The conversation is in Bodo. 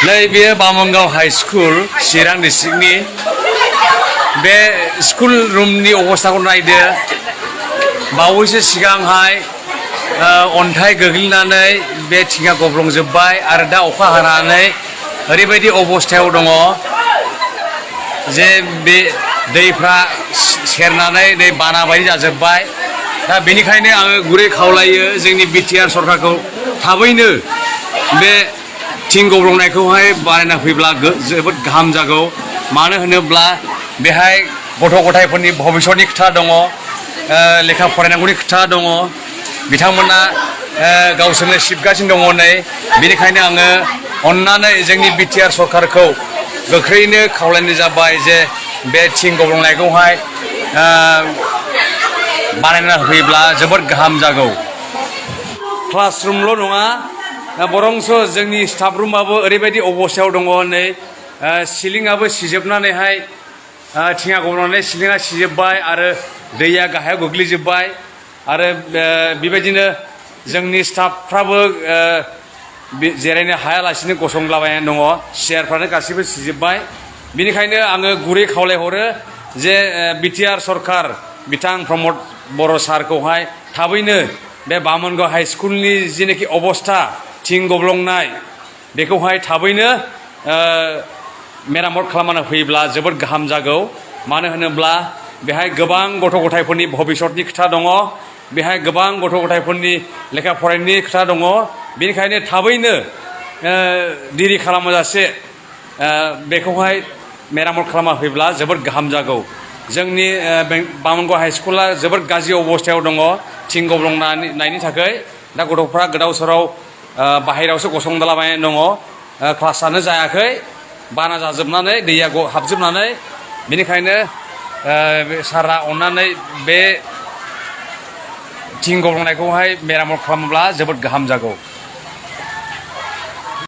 नैबे बामनगाव हाई स्कुल चिरां डिस्ट्रिक्टनि बे स्कुल रुमनि अबस्थाखौ नायदो बावैसो सिगांहाय अन्थाइ गोग्लैनानै बे थिङा गब्लंजोब्बाय आरो दा अखा हानानै ओरैबायदि अबस्थायाव दङ जे बे दैफ्रा सेरनानै दै बाना बायदि जाजोब्बाय दा बेनिखायनो आङो गुरै खावलायो जोंनि बिटिआर सरकारखौ थाबैनो बे थिं गब्लंनायखौहाय बानायना फैब्ला जोबोद गाहाम जागौ मानो होनोब्ला बेहाय गथ' गथायफोरनि भबिष्यतनि खोथा दङ लेखा फरायनांगौनि खोथा दङ बिथांमोना गावसोरनो सिबगासिनो दङ नै बेनिखायनो आङो अन्नानै जोंनि बिटिआर सरकारखौ गोख्रैनो खावलायनाय जाबाय जे बे थिं गब्लंनायखौहाय बानायना होयोब्ला जोबोद गाहाम जागौ क्लासरुमल' नङा बरंस जोंनि स्टाफ रुमाबो ओरैबायदि अबस्थायाव दङ नै सिलिंआबो सिजोबनानैहाय थिङा गब्लंनानै सिलिंआ सिजोब्बाय आरो दैया गाहायाव गोग्लैजोब्बाय आरो बेबायदिनो जोंनि स्टाफफ्राबो जिरायनो हायालासिनो गसंलाबायनानै दङ चेयारफ्रानो गासैबो सिजोब्बाय बेनिखायनो आङो गुरै खावलायहरो जे बिटिआर सरकार बिथां प्रमद बर' सारखौहाय थाबैनो बे बामनगाव हाई स्कुलनि जिनाखि अबस्था थिं गब्लंनाय बेखौहाय थाबैनो मेरामत खालामना फैयोब्ला जोबोद गाहाम जागौ मानो होनोब्ला बेहाय गोबां गथ' गथायफोरनि भबिष्यतनि खोथा दङ बेहाय गोबां गथ' गथायफोरनि लेखा फरायनायनि खोथा दङ बेनिखायनो थाबैनो देरि खालामाजासे बेखौहाय मेरामत खालामना फैब्ला जोबोद गाहाम जागौ जोंनि बामनगाव हाई स्कुला जोबोद गाज्रि अबस्थायाव दङ थिं गब्लंनायनि थाखाय दा गथ'फ्रा गोदाव सोराव बाहेरायावसो गसंलाबायनानै दङ क्लासानो जायाखै बाना जाजोबनानै दैया हाबजोबनानै बेनिखायनो सारा अन्नानै बे थिं गब्लंनायखौहाय मेरामत खालामोब्ला जोबोद गाहाम जागौ